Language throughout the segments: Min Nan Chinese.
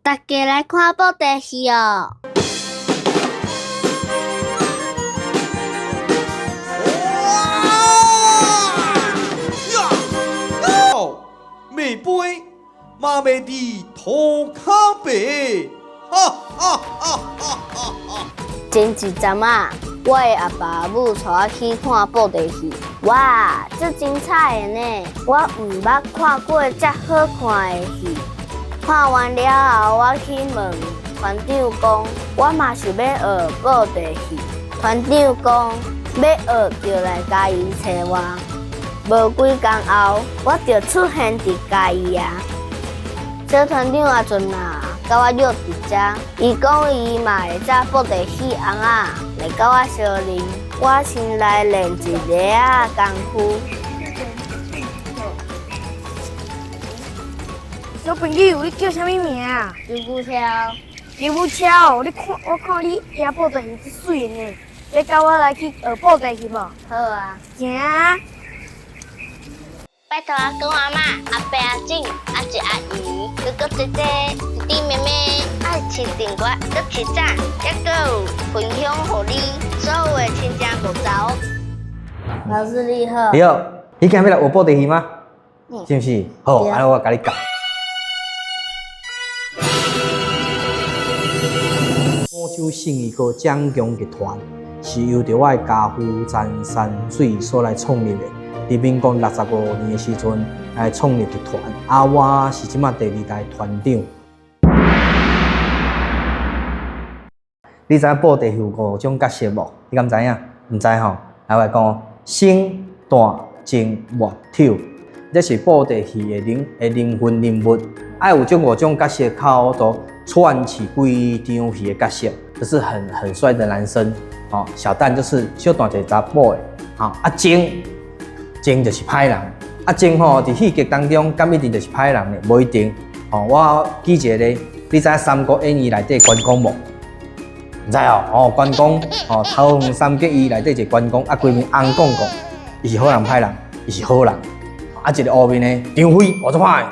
大家來看布袋戲哦！袂飞，嘛袂伫涂跤白，哈哈哈哈哈哈！前一阵仔，我的阿爸阿母帶我去看布袋戲，哇，足精彩的呢！我毋捌看過遮好看的戲。看完了後，我去問團長講，我嘛想欲學布袋戲。團長講，欲學就來嘉義揣我。無幾工後，我就出現佇嘉義啊！小團長阿陣啊，共我約佇遮，伊講伊嘛會紮布袋戲尪仔來佮我相認。我先來練一下仔功夫。小朋友，你叫啥物名啊？劉武超。劉武超，你看，我看你演布袋戲足媠呢，欲佮我來去學布袋戲無？好啊。行啊。拜託阿公阿嬤、阿伯阿婶、阿叔阿姨、哥哥姐姐、弟弟妹妹，愛飼訂閱、閣揤讚，猶閣有分享予你所有的親情步驟。老師你好。你好，你今日欲來學布袋戲嗎？嗯。是毋是？好，按呢我共你教。五洲信義科掌強集團是由著我的家父陳山水所來創立的。佇民國65年的時陣來創立集團，啊，我是這馬第二代團長。你知影布袋戲有五種角色無？你敢知影？毋知吼？來，我來講，生、旦、淨、末、丑，這是布袋戲的靈的靈魂人物。愛有這五種角色，較好串起規場戲的角色，就是很帥的男生。哦，小旦就是小旦一個查某的。吼，啊精，精就是歹人。啊精吼，佇戲劇當中，敢一定就是歹人呢？無一定。吼，我舉一個例，你知影《三國演義》內底關公無？毋知哦，哦，關公，哦，桃園三結義內底一個關公，啊，規名翁公公，伊是好人歹人？伊是好人。啊，一個烏面的張飛，哦，足歹。我啊，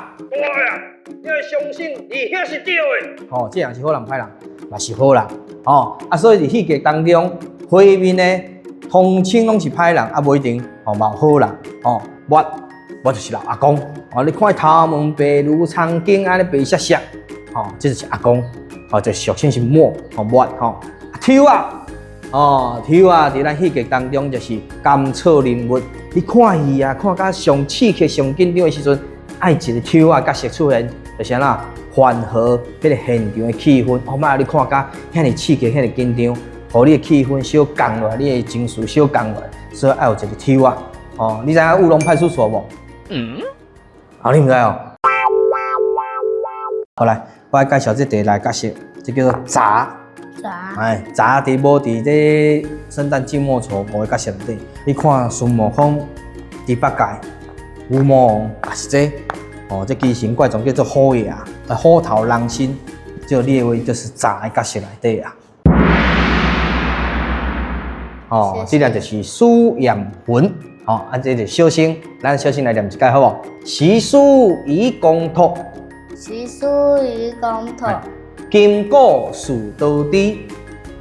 你愛相信伊遐是對的。吼，這人是好人歹人？嘛是好人。吼，啊，所以佇戲劇當中，花面的通稱攏是歹人，啊，無一定，吼，嘛有好人。吼，我我就是老阿公。哦，你看伊頭毛白如蒼蠅，按呢白雪雪，吼，這就是阿公。哦，這俗稱是末，吼末吼。丑仔，哦，丑仔，佇咱戲劇當中就是甘草人物。你看戲啊，看甲上刺激、上緊張的時陣，愛一個丑仔角色出現，就是按怎緩和彼個現場的氣氛。哦，莫予你看甲遐爾刺激、遐爾緊張，予你的氣氛小降落來，你的情緒小降落來，所以愛有一個丑仔。哦，你知影烏龍派出所無？嗯。哦，你毋知哦？好來，我來介紹這第二個角色，這叫做雜。雜。哎，雜佇無佇這生旦淨末丑五個角色內底，你看孫悟空、豬八戒、牛魔王，也是這個，哦，這奇形怪狀叫做虎爺，虎頭人身，這列為就是雜的角色內底啊。哦，這個就是蘇艷文，哦，啊，這個小生，咱小生來念一擺好無？時輸以公託，時輸以公託。金閣似刀枝，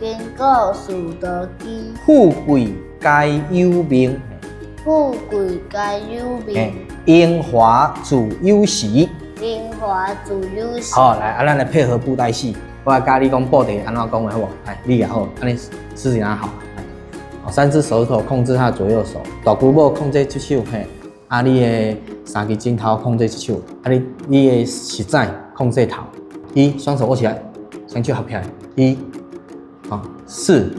金閣似刀枝。富貴皆有命，富貴皆有命。榮華自有時，榮華自有時。好，來，啊，咱來配合布袋戲。我來教你講布袋按怎講的好無？來，你也好，按呢獅子好。來，三隻手指頭控制他的左右手，大姑母控制這手，嘿，啊，你的三支指頭控制這手，啊，你的食指控制頭。一，雙手握起來，雙手合起來。一，好，四，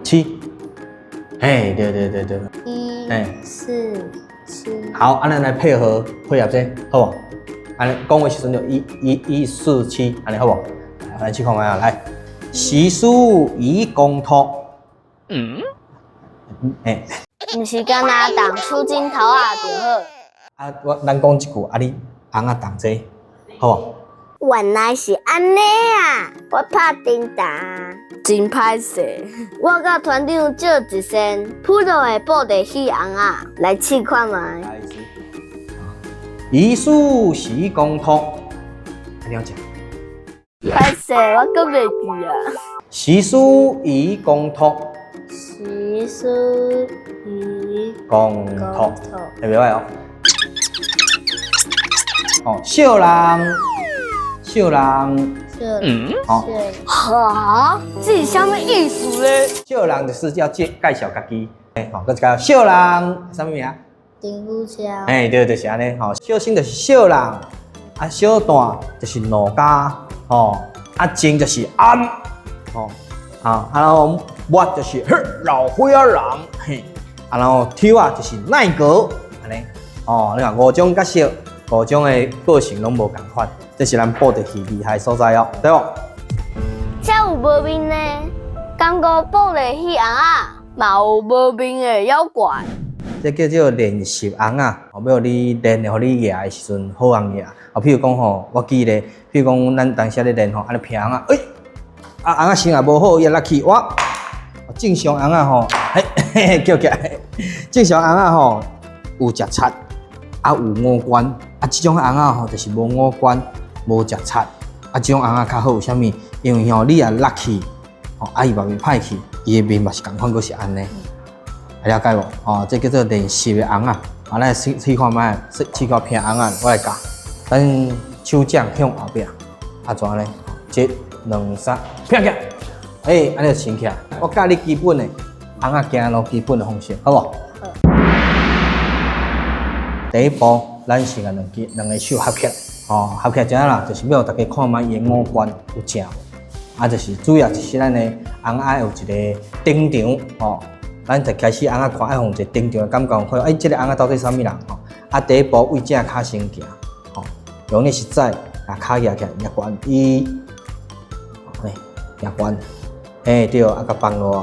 七，嘿，對對對對。一，四，七。好，按呢來配合配合這，好無？按呢講話時陣就一、一、一、四、七，按呢好無？來，試看覓啊，來，時輸以公託。嗯。欸。毋是干焦動手指頭仔就好。啊，我咱講一句，啊，你尪仔動這，好無？原來是按呢啊！我拍叮當，真歹勢。我佮團長借一身普羅的布袋戲尪仔來試看覓。時輸時公託，按怎講？歹勢，我閣袂記啊。時事宜公托，時事宜公托，會袂歹哦。哦，小人，小人，小人，哦，哈，這是啥物意思咧？小人就是要介紹家己，吼，閣一個小人，啥物名？丁富超。哎，對，就是按呢，吼，小生就是小人，啊，小旦就是奴家，吼，啊，正就是暗，吼，啊，然後末就是老歲仔人，嘿，啊，然後抽仔就是奈格，按呢，哦，你看五種角色，五種的個性攏無仝款，這是咱布袋戲厲害所在哦，對無？這有無面呢？感覺布袋戲尪仔嘛有無面的妖怪。這叫做練習尪仔，吼，欲予你練的，予你舉的時陣好通舉。啊，譬如講吼，我記得，譬如講咱當時咧練吼，按呢拚尪仔，欸，啊尪仔身也無好，伊也落去，哇，正常尪仔吼，嘿，嘿，叫起來，正常尪仔吼有食漆，啊有五官，啊這種尪仔吼就是無五官，無食漆，啊這種尪仔較好，為啥物？因為吼你若落去，吼啊伊嘛袂歹去，伊的面嘛是仝款，閣是按呢。了解無？哦，這叫做練習的尪仔。啊，咱來試試看覓，試試看拚尪仔，我來教。咱手掌向後壁，啊怎呢？一、兩、三，拚起來。欸，按呢就穿起來。我教你基本的尪仔行路基本的方式，好無？好。第一步，咱先共兩支兩个手合起來，哦，合起來怎樣啦？就是欲予大家看覓伊的五官有正無？啊，就是主要就是咱的尪仔有一個登場，吼。咱就開始尪仔看，愛予一個登場的感覺，看欸，這個尪仔到底啥物人吼？啊，第一步為正跤先行，吼，用你實在，啊，跤舉起來，舉懸，一，嘿，舉懸，嘿，對，啊，閣放落來，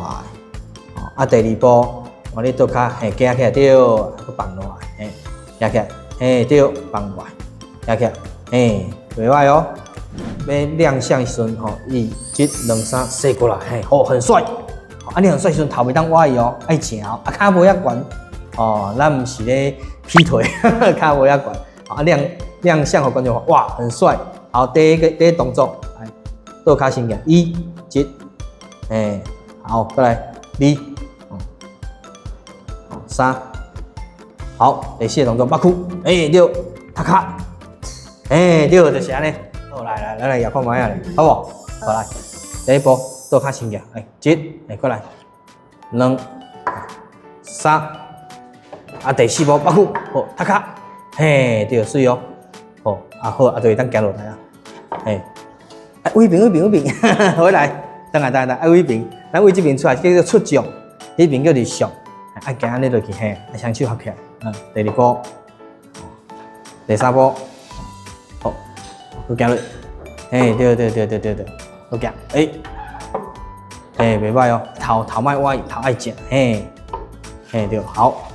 吼，啊，第二步，往你倒跤，嘿，行起來，對，啊，閣放落來，嘿，行起來，嘿，對，放落來，行起來，嘿，袂歹哦。欲亮相時陣吼，一、兩、三，踅過來，嘿，哦，很帥。啊，你很帥時陣頭袂當歪哦，愛正哦，啊，跤無遐懸，哦，咱毋是咧劈腿，跤無遐懸，啊，亮亮相予觀眾看，哇，很帥。好，第一个第一個動作，來，倒跤先行，一、一，欸，好，過來，二，三，好，第四个動作，目窟，欸，對，踢跤，欸，對，就是按呢。好，來來，咱來舉看覓仔咧，好無？好來，第一步。倒跤先行，來，一，來過來，兩，三，啊，第四步，目窟，好，踢跤，嘿，對，媠哦，好，啊好，啊就會當行落來啊，嘿，啊，位邊位邊位邊，回來，轉來轉來，啊位邊，咱位這邊出來叫做出將，彼邊叫做上，啊行按呢落去，嘿，啊雙手合起來，嗯，第二步，第三步，好，閣行落，嘿，對對對對對對，閣行，欸。嘿，袂歹哦，頭頭莫歪，頭愛正，嘿，嘿對，好，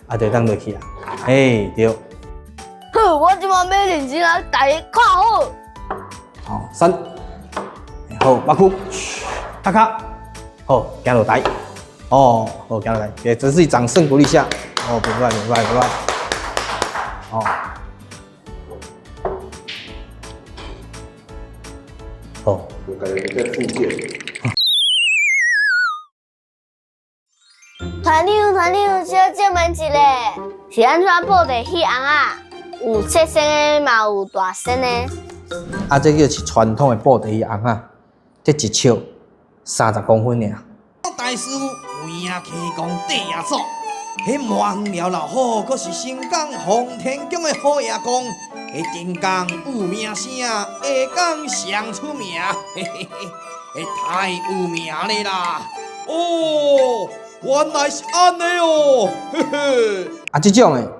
啊就當落去啊，嘿對。好，我這擺欲認真來共伊看好。好，三，好，目窟，踢跤，好，行落台，哦，好，行落台，給自己掌聲鼓勵一下，哦，袂歹，袂歹，袂歹，哦，好。我感覺在復健。團長，團長，小借問一下，是按怎布袋戲尪仔？有細身的，嘛有大身的。啊，這叫是傳統的布袋戲尪仔，這一尺30公分爾。大師傅有影溪公地爺祖，彼麻園廖老虎，閣是新港奉天宮的虎爺公，彼頂工有名聲，下工上出名，嘿嘿嘿，太有名咧啦！哦，原來是按呢哦，嘿嘿。啊，這種的，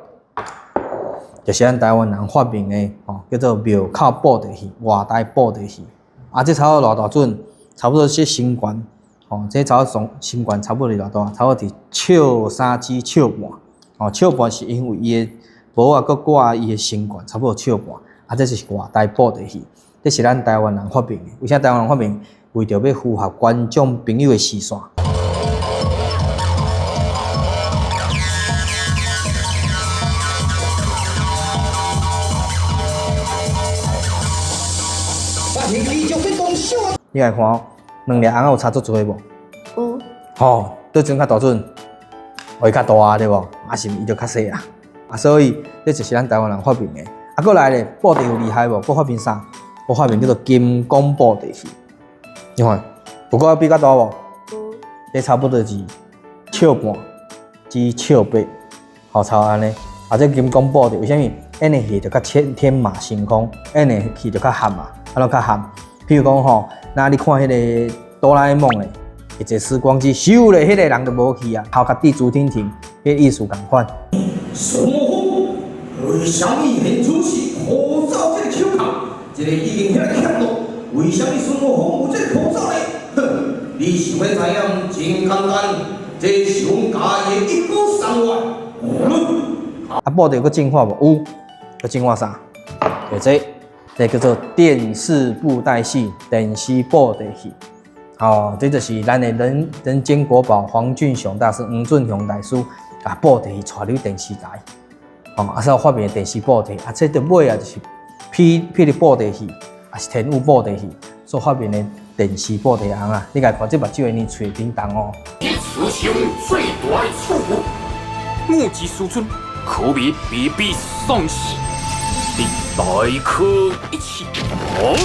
就是咱台灣人發明的，吼，叫做廟口布袋戲、外台布袋戲。啊，這差不多偌大陣，差不多這身懸，吼，這差不多身懸差不多偌大，差不多佇尺三至尺半。吼，尺半是因為伊的帽仔閣掛伊的身懸，差不多尺半。啊，這就是外台布袋戲，這是咱台灣人發明的。為啥台灣人發明？為著欲符合觀眾朋友的視線。來，你來看哦，兩粒尪仔有差足濟無？有。吼，佗陣較大陣，伊較大對無？啊是伊就較細啊。啊，所以這就是咱台灣人發明的。啊，閣來咧，布袋戲有厲害無？閣發明啥？閣發明叫做金剛布袋戲。你看，有閣比較大無？有。這差不多是尺半至尺八，吼，差按呢。啊，這金剛布袋，為啥物？演的戲就較天天馬行空，演的戲就較譀啊，啊，攏較譀。譬如講吼，若你看彼个哆啦 A 夢的，會坐時光機，咻咧，彼个人就無去啊，頭殼佇朱婷婷，彼個意思仝款。孫悟空，為啥物現出是苦走這个手銬？這个已經遐欠落，為啥物孫悟空有這个苦走呢？哼，你想欲知影，真簡單，這是阮家己的一舉三萬。啊，布袋閣進化無？有，閣進化啥？就這，這叫做電視布袋戲，電視布袋戲。哦，這就是咱的人人間國寶黃俊雄大師、黃俊雄大師，共布袋戲帶入電視台。哦，啊，所以發明的電視布袋，啊，這著尾啊，就是霹霹靂布袋戲，也是天舞布袋戲所發明的電視布袋尪仔。你共看這目睭會呢，喙叮當哦。此生最大的錯誤，我之師尊可謂比比喪死，你大可一起。哦，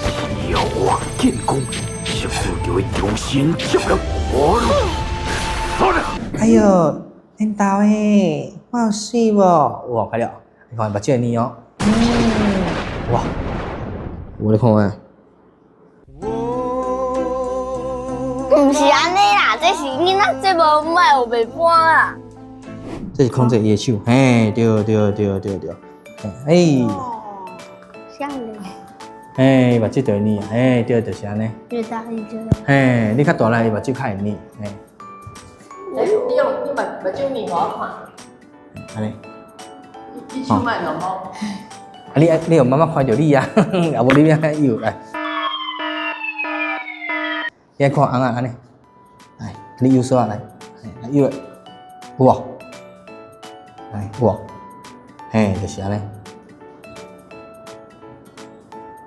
只要我建功，是不就會重新接了我了？哎喲，恁兜的，我有媠無？有哦，開了，你看目睭會呢哦。哇，有咧看啊？毋是按呢啦，這是囡仔節目，莫學白搬啦。這是控制伊的手，嘿，對對對對對，哎，像咧。嘿，目睭就會呢，嘿，對，就是按呢。越大力就。嘿，你較大力，目睭較會呢，嘿。欸，你用你目目睭捏予我看。按呢。你手莫用哦。啊，你你予媽媽看著你啊，啊無你欲按怎游來。你愛看尪仔按呢，來，你游索仔來，來游咧，有無？來，有無？嘿，就是按呢。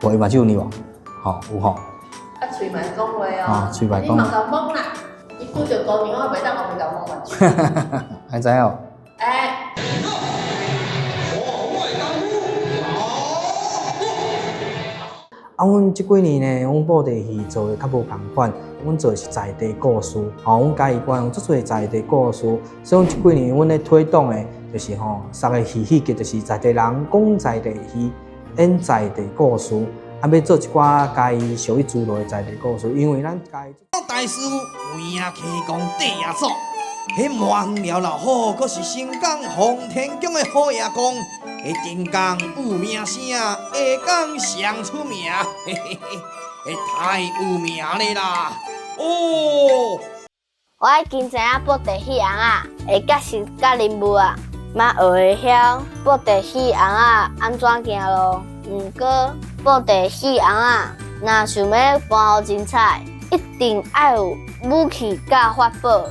有伊目睭呢無？吼，有吼。啊，喙嘛會講話哦。啊，喙嘛會講。你嘛共摸啦，伊拄著姑娘，我袂當予伊共摸目睭。愛知哦。欸。啊，阮這幾年呢，阮布袋戲做的較無仝款，阮做的是在地故事，吼，阮嘉義縣有足濟在地故事，所以阮這幾年阮咧推動的，就是吼，三个戲戲劇，就是在地人講在地戲，演在地故事，啊，欲做一寡嘉義屬於諸羅的在地故事，因為咱嘉義。大師有影溪公地爺祖，彼滿了老虎，閣是新港奉天宮的虎爺公。彼頂工有名聲，下工上出名，嘿嘿嘿，太有名咧啦！哦，我已經知影布袋戲尪仔會結識佮任務啊，嘛學會曉布袋戲尪仔按怎行路。毋過布袋戲尪仔若想欲搬予精彩，一定愛有武器佮法寶。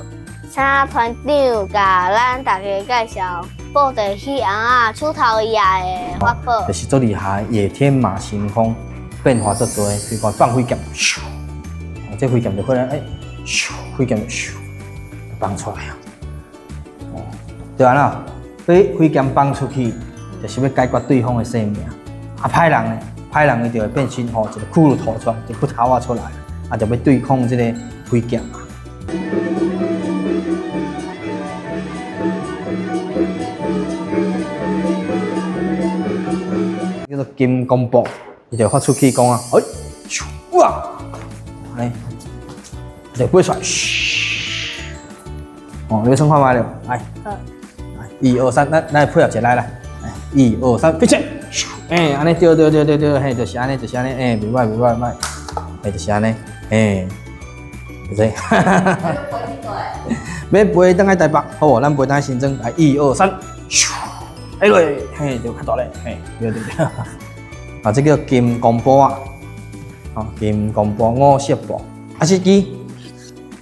請團長共咱大家介紹布袋戲尪仔手頭伊的法寶。就是足厲害，野天馬行空，變化足濟。比如講放飛劍，咻，這飛劍就可能欸，咻，飛劍就咻，放出來啊。哦，對啊啦，飛飛劍放出去，就是欲解決對方的性命。啊，歹人呢，歹人伊就會變身吼，一個骷髏頭出來，一個骨頭仔出來，啊，就欲對抗這個飛劍啊。叫做金剛布，伊就發出氣功啊！哎，咻哇，按呢，就飛出來，噓，哦，你欲創看覓著？來，來，一二三，咱來配合一下來來，一二三，飛起，咻，欸，按呢對對對對對，嘿，就是按呢，就是按呢，欸，袂歹袂歹歹，嘿，就是按呢，欸，就這，哈哈哈哈。欲飛轉來台北，好無？咱飛轉來新莊，來，一二三，咻。哎落，嘿，就較大咧，嘿，對對對，啊，這叫金剛布啊，哦，金剛布五色布，啊，這支，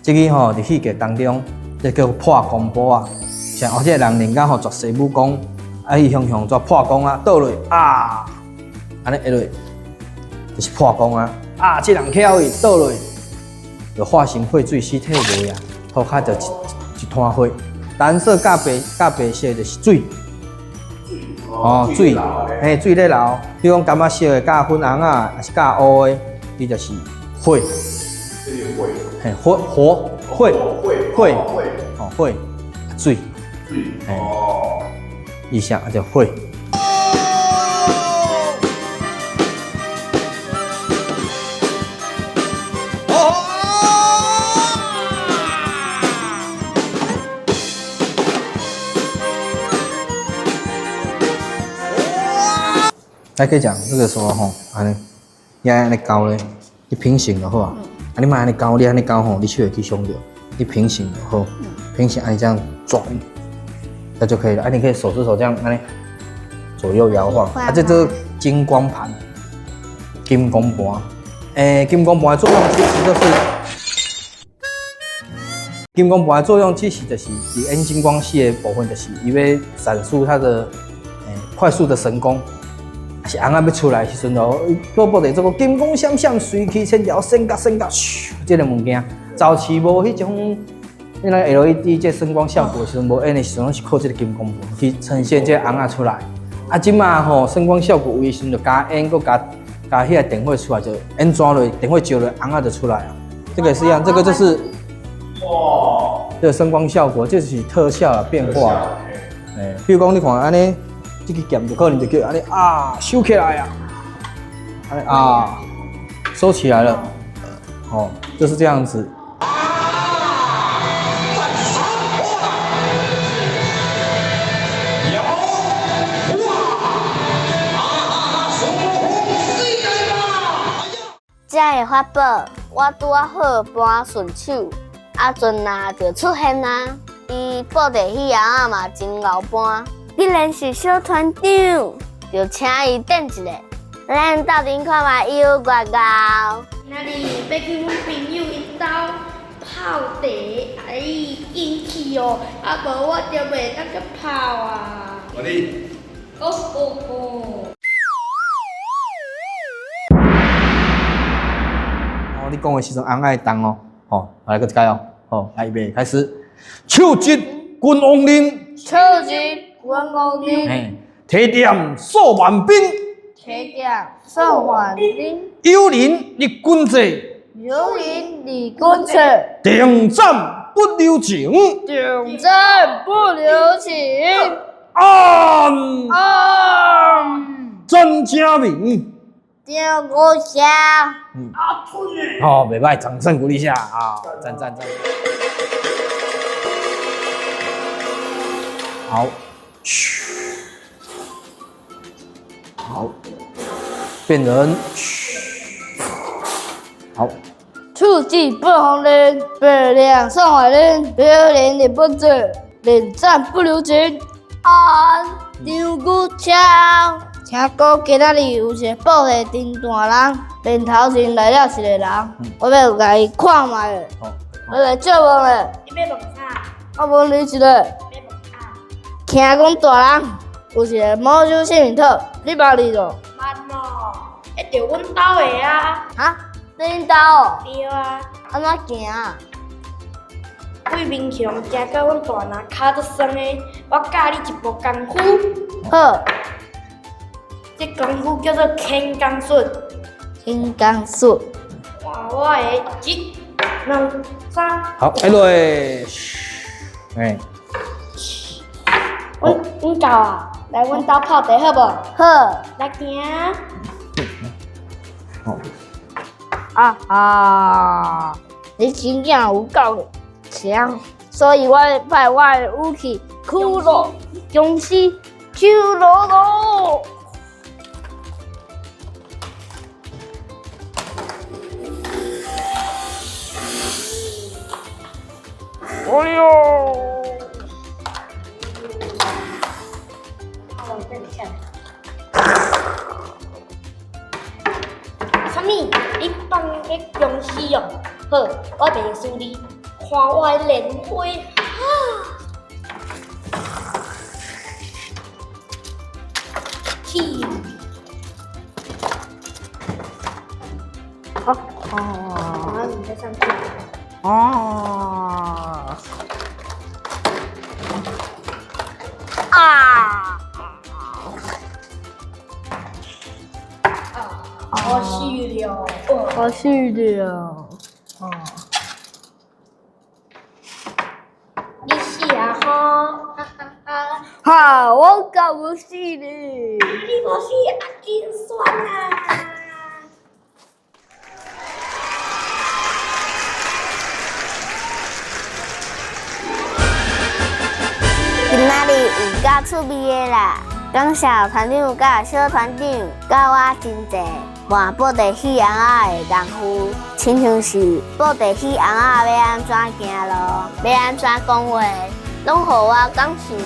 這支吼佇戲劇當中，這叫破功布啊，像哦，這個人練甲吼絕世武功，啊，伊雄雄煞破功啊，倒落啊，按呢下落，就是破功啊！啊，這人巧伊倒落，就化成血水，屍體無啊，塗跤就一灘血。藍色佮白色就是水。哦，水，嘿，水咧流。比如講柑仔色的佮粉紅仔，抑是佮烏的，伊就是火。嘿，火火火火，哦火，水，水，哦，意思啊就火。還可以講這個時候吼，按呢，你按呢勾咧，你平行就好啊。啊，你莫按呢勾，你按呢勾吼，你手會去傷著。你平行就好，平行按呢這樣轉，這就可以了。啊，你可以手是手這樣按呢，左右搖晃。啊，這這金光盤，金光盤。欸，金光盤的作用其實就是，金光盤的作用其實就是佇演金光戲的部分，就是伊欲閃出它的快速的神功。是尪仔欲出來的時陣哦，做布袋做個金光閃閃，隨去千條閃甲閃甲，咻，這個物件。早期無彼種，你那 LED 這聲光效果的時陣無演的時陣，攏是靠這個金光盤去呈現這個尪仔出來。啊，這馬吼聲光效果有的時陣就加煙，閣加加彼個電火出來，就煙轉落，電火照落，尪仔就出來啊。這個也是一樣，這個就是哇，這個聲光效果，這是特效的變化。欸，比如講你看按呢。這個劍就可能就叫按呢啊收起來啊，按呢啊收起來了，哦，就是這樣子。這个法寶我拄仔好搬順手，阿陣啊就出現啊。伊布袋戲尪仔嘛真𠢕搬。既然是小團長，就請伊等一下，咱鬥陣看覓伊有偌𠢕。今仔日欲去阮朋友𪜶兜泡茶，哎，緊去哦，啊無我就袂當閣泡啊。我你。哦哦哦。哦，你講的時陣，尪仔會動哦，好，來閣一擺哦，好，來預備開始，手執君王令，手執君王令，提點數萬兵，提點數萬兵，有人立軍制，有人立軍制，定斬不留情，定斬不留情，按按，曾家明，張國祥，阿春好，袂䆀，掌聲鼓勵一下啊！讚讚讚！好，噓，好，變人，噓，好。手指不紅人，白臉送外人，表臉的不走，連戰不留情。安張國強，聽講今仔日有一個布袋鎮大人，面頭前來了一個人，我欲共伊看覓咧，我來借問咧。你欲問啥？我問你一個。欲問啥？聽講大人有一個魔術幸運套，你捌哩無？捌咯，彼著阮兜的啊。哈？佇恁兜哦？對啊。按怎行啊？對面牆行到阮大林跤足酸的，我教你一步功夫。好。這功夫叫做輕功術。輕功術。換我的一、兩、三。好，來落。哎。阮兜啊，來阮兜泡茶好無？好。來行。好。啊啊！你真正有夠強，所以我派我的武器骷髏僵屍骷髏羅。哎喲！啥物？你放彼僵屍哦？好，我袂輸你，看我的蓮花！去！哦，你再上去。哦。啊！我死了！我死了！哦。你死啊吼！哈哈哈！哈，我敢無死咧？你無死啊，真酸啊！今仔日有夠趣味的啦！感謝團長佮小團長教我真濟換布袋戲尪仔的功夫，親像是布袋戲尪仔欲按怎行路，欲按怎講話，攏予我感受著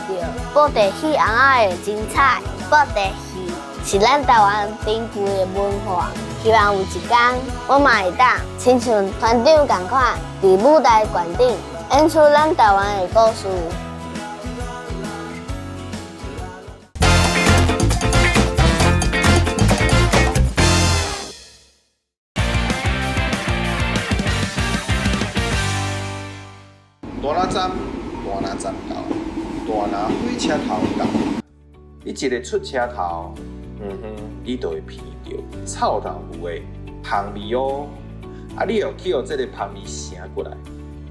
布袋戲尪仔的精彩。布袋戲是咱台灣珍貴的文化，希望有一天我嘛會當親像團長仝款，佇舞台懸頂演出咱台灣的故事。大林站，大林站到，大林火車頭到。你一个出車頭，嗯哼，你就會鼻著臭豆腐的香味哦。啊，你又去予這个香味城過來，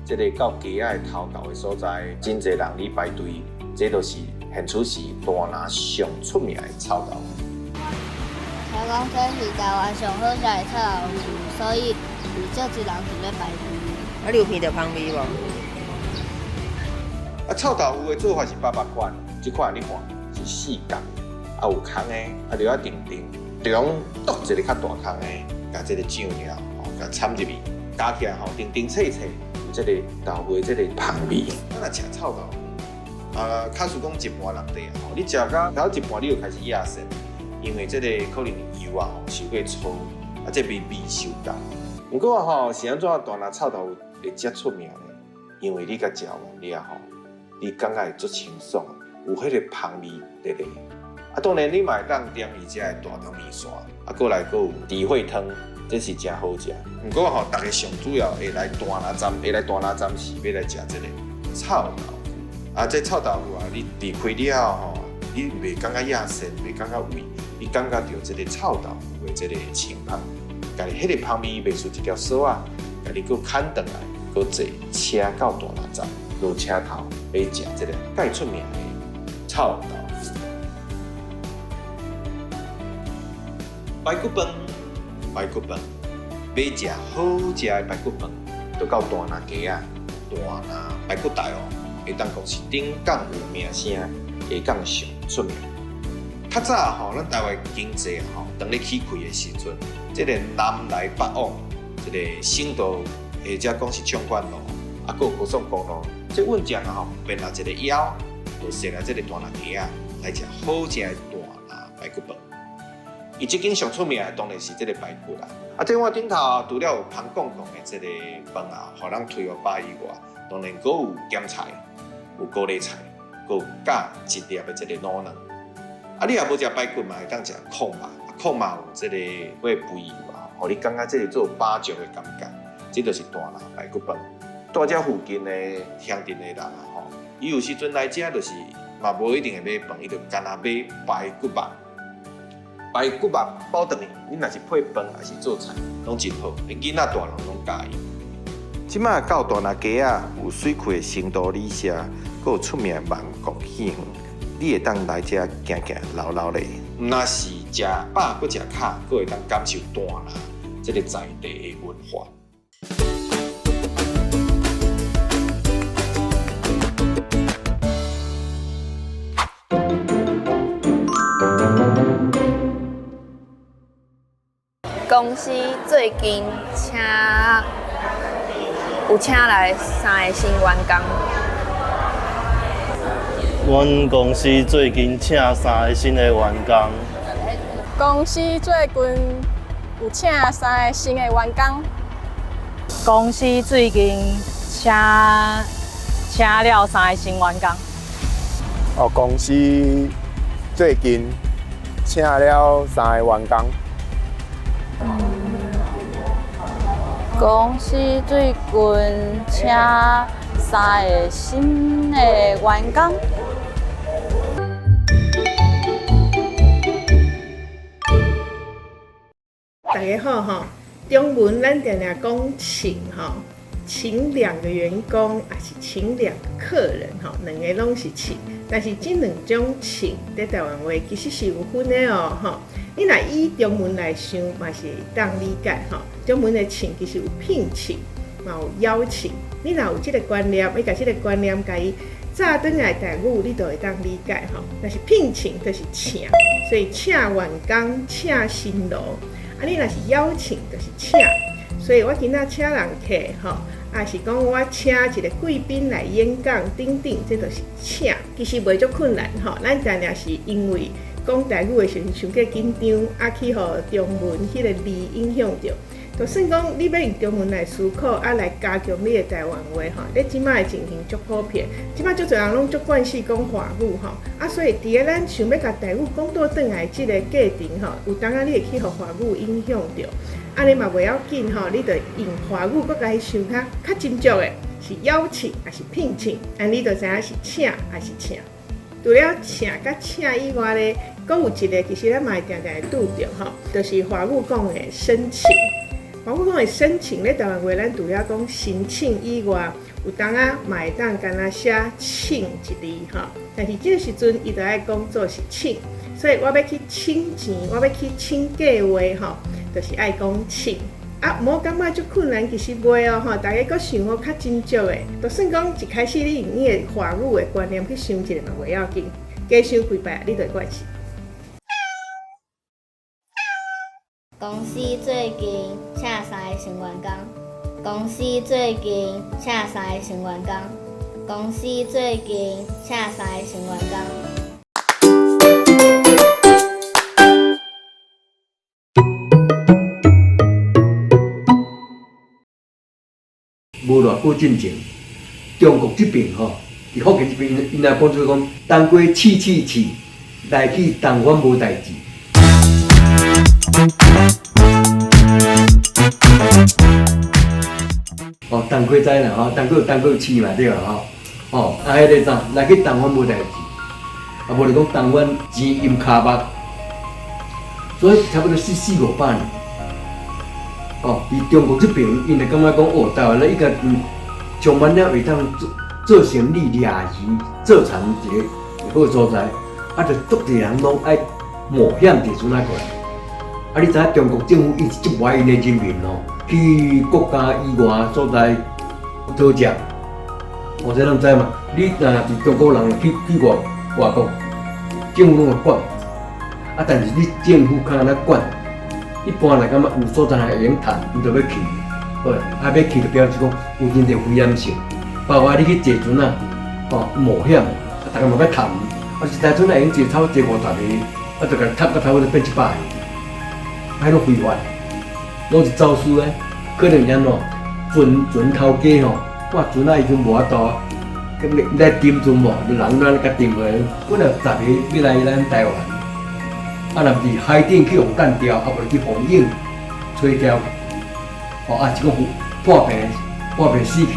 這个到街仔的頭到的所在，真濟人咧排隊，這就是現此時大林上出名的臭豆腐。聽講這是台灣上好食的臭豆腐，所以有足濟人佇咧排隊。啊，你有鼻著香味無？啊，臭豆腐的做法是百百款，這款你看是四角，啊有空的，啊就愛長長，中剁一个較大空的，共這个醬料吼，共摻入去，加起來吼，甜甜脆脆，有這个豆腐的這个香味。咱若食臭豆腐，啊，假使講一半落地啊，吼，你食到到一半你就開始厭世，因為這个可能油啊吼傷過粗，啊這味味傷重。毋過吼是按怎大林臭豆腐會遮出名呢？因為你共食完了吼，你感覺會足清爽，有彼个香味佇咧。啊，當然你嘛會當點伊遮的大腸麵線，啊，閣來閣有豬血湯，這是誠好食。毋過吼，逐家上主要會來大林站，會來大林站是欲來食這个臭豆腐。啊，這臭豆腐啊，你離開了後吼，你袂感覺厭世，袂感覺胃，你感覺著這个臭豆腐的這个清香，共你彼个香味袂輸一條索仔，共你閣牽轉來，閣坐車到大林站，落車頭欲食這个蓋出名的臭豆腐。排骨飯，排骨飯，欲食好食的排骨飯，就到大林街仔，大林排骨台哦，會當講是頂港有名聲，下港上出名。較早吼，咱台灣經濟吼，當咧起開的時陣，這個南來北往，這個省道或者講是縱貫路，啊，閣有高速公路，這運將啊吼變來一个腰，就設來這个大林街仔來食好食的大林排骨飯。伊這間上出名的當然是這个排骨啦。啊，這碗頂頭除了有芳公公的這个飯啊，予人推予飽以外，當然閣有鹹菜，有高麗菜，閣有加一粒的這个滷卵。啊，你若無食排骨嘛，會當食炕肉，炕肉有這个會肥油啊，予你感覺這个做飽足的感覺。這就是大林排骨飯。住遮附近的鄉鎮的人啊，吼，伊有時陣來遮就是嘛，無一定會買飯，伊就干焦買排骨肉。排骨肉包轉去，你若是配飯抑是做菜，攏真好。囡仔大人攏佮意。這馬到大林街仔有媠氣的成都旅社，閣有出名的萬國戲園，你會當來遮行行溜溜咧。毋若是食飽閣食卡，閣會當感受大林這个在地的文化。公司最近請有請來三个新員工。阮公司最近請三个新的員工。公司最近有請三个新的員工。公司最近請請了三个新員工。哦，公司最近請了三个員工。公司最近請三个新的員工。大家好吼，中文咱定定講請吼，請兩個員工，抑是請兩個客人吼，兩个攏是請。但是這兩種請佇台灣話其實是有分的哦吼。你若以中文來想，嘛是會當理解吼。中文的請其實有聘請，嘛有邀請。你若有這个觀念，你共這个觀念共伊紮轉來台語，你就會當理解吼。若是聘請，就是請，所以請員工、請新奴。啊，你若是邀請，就是請。所以我今仔請人客吼，抑是講我請一个貴賓來演講等等，這就是請。其實袂足困難吼，咱定定是因為講台語的時陣傷過緊張，啊去予中文彼个字影響著。就算講你欲用中文來思考，啊來加強你的台灣話吼，咧這擺的情形足普遍，這擺足濟人攏足慣勢講華語吼，啊所以佇咧咱想欲共台語講倒轉來這个過程吼，有當仔你會去予華語影響著，按呢嘛袂要緊吼，你就用華語閣共伊想較較斟酌的，是邀請抑是聘請，按呢你就知影是請抑是請。除了請佮請以外咧，閣有一个其實咱嘛會定定會拄著吼，就是華語講的申請。華語講的申請咧，台灣話咱除了講申請以外，有當仔嘛會當干焦寫請一字吼。但是這个時陣伊就愛講做是請，所以我欲去請錢，我欲去請計劃吼，就是愛講請。啊，毋好感覺足困難，其實袂哦吼。大家閣想好較斟酌的，就算講一開始你用你的華語的觀念去想一下嘛，袂要緊，加想幾擺你就會慣勢。公司最近請三个新員工。公司最近請三个新員工。公司最近請三个新員工。無偌久進前，中國這邊吼，佇福建這邊，𪜶也講做講，冬瓜刺刺刺，來去台灣無代誌。哦，冬瓜知啦吼，冬瓜有冬瓜有刺嘛對啦吼。哦，啊，彼个啥，來去台灣無代誌，啊，無就講台灣錢淹跤目，所以差不多四四五百年。哦，佇中國這邊，𪜶就感覺講，哦，台灣咧應該上萬了會當做做生意、掠魚、做田一个好所在，啊，就足濟人攏愛冒險佇船仔過來。啊，你知影中國政府伊是足無愛𪜶的人民哦，去國家以外所在討食，哦，這攏知嘛？你若是中國人去去外外國，政府攏會管，啊，但是你政府較若管。一般來感覺有所在會用趁，𪜶就欲去，好，啊，欲去就表示講有真濟危險性，包括你去坐船仔，吼冒險，啊，逐家嘛欲趁，啊，一台船仔會用坐超坐五十个，啊，就共插到差不多變一百个，啊，彼攏非法，攏是走私的，可能是按怎？船船頭家吼，我船仔已經無法度，咁你來沉船無？人攏按呢共沉落，本來十个欲來咱台灣。啊，若毋是海頂去予幹掉，啊無就去予鷹吹掉，哦，啊是講破病破病死去，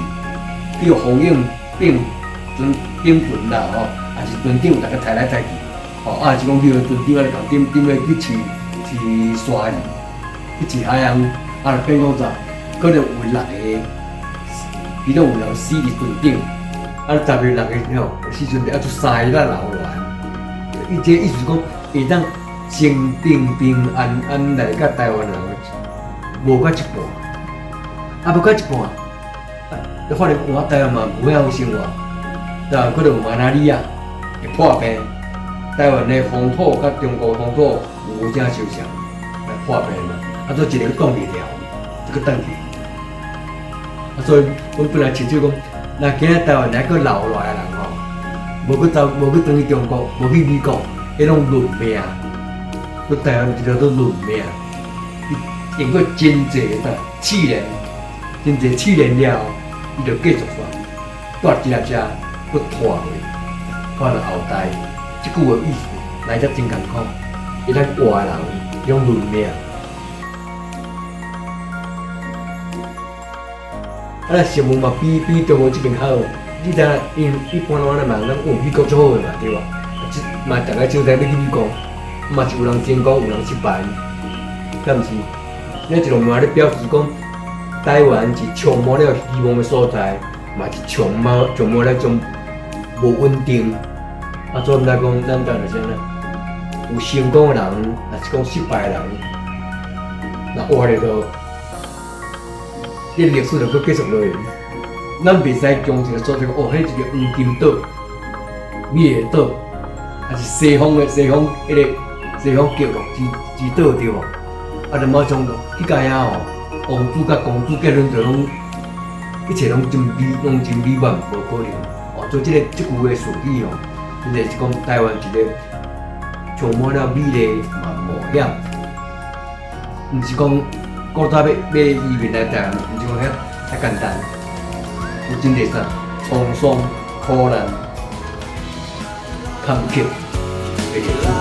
去予風湧變船頂船啦吼，啊是船長逐个抬來抬去，吼，啊是講去予船長按呢共點點咧去飼飼鯊魚，去飼海翁，啊就變講啥？可能有六个，其中有人死佇船頂，啊十个六个吼死船頂，啊就三个才留落來。伊這意思是講會當。先平平安安來到台灣人，無到一半，啊無到一半，啊，你發現有台灣嘛無遐好生活，對啊，可能有馬拉利亞會破病，台灣的風土佮中國風土有啥相像，來破病嘛，啊，所以一个擋袂牢，就閣轉去，啊，所以阮本來親像講，若今仔台灣還閣留落來的人吼，無閣走，無閣轉去中國，無去美國，彼攏論命。佇台灣一條做論命，伊經過真濟的試煉，真濟試煉了後，伊就繼續煞，蹛這粒遮，閣拖落，拖到後代。這句話意思來則真艱苦，伊咱活的人用論命。啊，咱新聞嘛比中國這邊較好。你知影，因一般攏按呢嘛，咱有美國足好的嘛，對無？這嘛逐个招待欲去美國，嘛是有人成功，有人失敗，敢毋是？你一路嘛咧表示講，台灣是充滿了希望的所在，嘛是充滿了種無穩定。啊，所以來講，咱台灣就是按呢，有成功的人，也是講失敗的人，若活咧就，這歷史就閣繼續落去。咱袂使將一個所在講，哦，彼一個黃金島、美麗島，還是西方彼個西方極樂之島對無？啊，就馬上去到遐吼，王子佮公主結婚就攏一切攏真美，攏真美滿，無可能。哦，所以這個這句話俗語吼，真正是講台灣一個充滿了美麗嘛冒險，毋是講古早欲移民來台灣，毋是講遐遐簡單。有真濟啥滄桑、苦難、坎坷的歷史。